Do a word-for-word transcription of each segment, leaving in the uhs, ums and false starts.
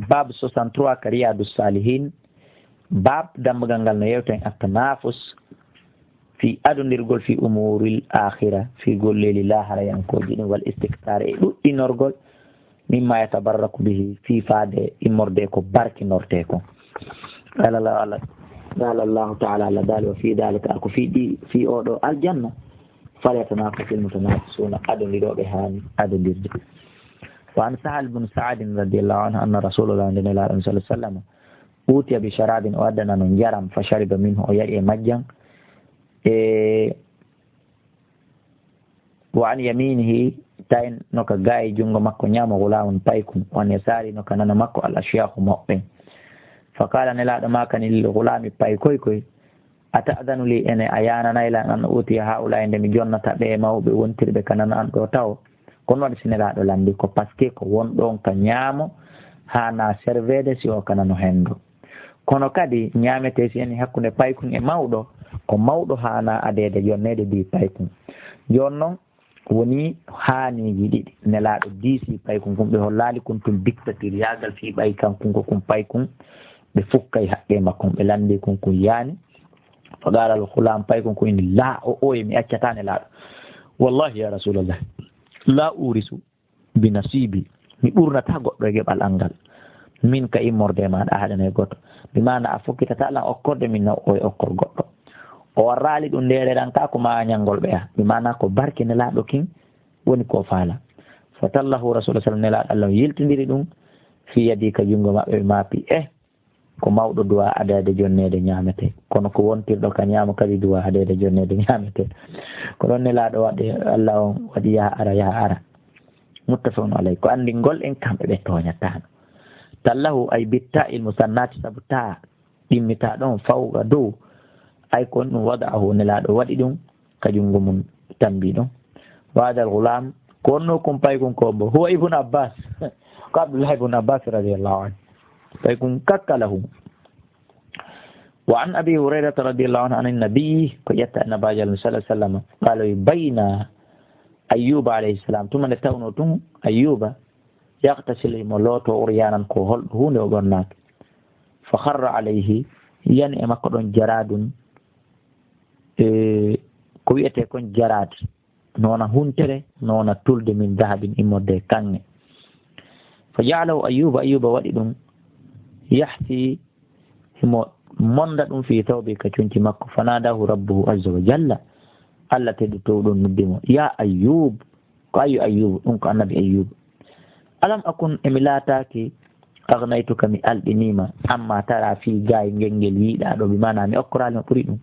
Bab soixante-trois ka Riyadu Salihin, bab dambugal ngal no yewta en attanafus fi adondirgol fi umuril akhira, fi golleeli laharayankooji ɗin, wal istikthar e ɗuɗɗinorgol, mimma yatabarraku bihi, fi faade immorde ko barkinorte ko. Qala Allah, qala Allahu ta'ala, Allah daali, wa fi dhalika, ko fi ɗi, fi oɗo aljanna, falyatanafasil mutanafisuna, adondirooɓe haani adondirde. Wa an Sahal bin Sa'adin radiyallahu anhu anna Rasulullah, nde Nelaaɗo sallallahu alaihi wasallam, utiya bi sharabin, o addanano njaram, fa shariba minhu, o yari e majjan. E wa an yaminihi, tawi no ka gaay junngo makko ñaamo, gulaamun paykun, wa an yasari, no ka nano makko, al ashyahu mawɓe. Fa qala, Nelaaɗo maakani lil gulaami paykoy koy, a ta'danu li, ene a yaananay lan, an utiya haa'ulaa'i, nde mi jonnata ɓe mawɓe wontirɓe ka nano an ɗo tawo? Kono waɗi si Nelaaɗo lanndi ko parce que ko won ɗon ka ñaamo haana serveede si o ka nano henndo. Kono kadi ñaametee si yani hakkunde paykun e mawɗo, ko mawɗo haana adeede jonneede ndi paykun. Jooni non, woni haaniiji ɗiɗi. Nelaaɗo diisi paykun kun, ɓe hollaali kun tun dictature yaagal fii ɓay kankun ko kun paykun, ɓe fukkay haqqe makkun, ɓe lanndi kun kun yaani. Fa qala al ghulam, paykun kun inni, la, o oye, mi accataa Nelaaɗo. Wallahi ya Rasulallah, la urisu bi nasibi, mi ɓurnataa goɗɗo e geɓal an ngal. Min ka immorde e maaɗa a haɗanay gooto. Bi maana a fokkitataa lan okkorde min na o e okkor goɗɗo. O warraali ɗum ndeere ran ka ko maañangol ɓe a. Bi maana ko barke Nelaaɗo kin woni ko faala. Fa tallahu Rasulullah sallam, Nelaaɗo Allah yiltindiri ɗum fi yadi ka junngo maɓɓe, ɓe maapi, eh, ko mawɗo duwa adaade jonneede ñaamete. Kono ko wontirɗo ka ñaamo kadi duwa adeede jonneede ñaamete. Ko ɗon Nelaaɗo waɗi, Allah on waɗi yaha ara, yaha ara. Muttafaqun alayh. Ko anndingol en kamɓe ɓe tooñataano. Tallahu ay bitta il musannati, sabu taa ɗimmitaa ɗon fawqa dow. Ay ko ɗum wada'ahu, Nelaaɗo waɗi ɗum ka junngo mum tambi ɗon. Wa hadha al ghulam, ko wonno kun paykun ko mbo. Huwa ibn Abbas. Ko Abdullah ibn Abbas radiyallahu anhu. Paykun kakkalahu. Wa an Abi Hurayrata radiyallahu anhu, anin Nabi, ko ƴetta Nabaajo Allah sallallahu alaihi wasallam, qala, bayna Ayyuba alayhi salam, tuma nde tawno tun Ayyuba yaqtasil, himo looto, uryanan, ko holɗo huunde o ɓornaaki. Fa kharra alayhi, yani e makko ɗon jaradun, e, ko wi'ete kon jarad, no wona huntere, no wona tulde min dahabin immorde e kaŋŋe. Fa ja'alahu Ayyuba, Ayyuba waɗi ɗum, yahsi, himo monda ɗum fi thawbi, ka conci makko. Fa nadahu rabbuhu azza wa jalla, Allah teddu towɗon noddi mo, ya Ayyub, ko ayu Ayyub, ɗum ko annabi Ayyub. Alam akun, emi laataaki, aghnaytuka, mi alɗiniima, amma tara fii gaay ngel ngel yiiɗaa ɗo, bi maana mi okkoraali ma ɓuri ɗum.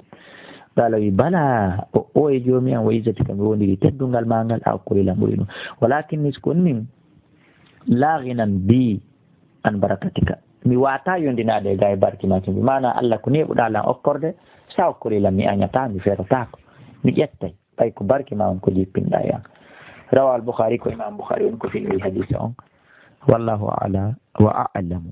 Qala wi, bala, o, o e joomi am, wa izzatika, mi wondiri teddungal maa ngal, a okkori lan ɓuri ɗum. Walakin ni, ko min, la ghinan bi an barakatika. Mi waataa yondinaade e gaay barki maa kin. Bi maana Allah ko neeɓuɗaa lan okkorde, sa okkori lan mi añataa, mi ferotaako. Mi ƴettay. Ɓay ko barke ma on ko jippinɗa e an. Rawa al Bukhari, ko Imam Bukhari on ko fini hadisa on. Wallahu a'la wa a'lamu.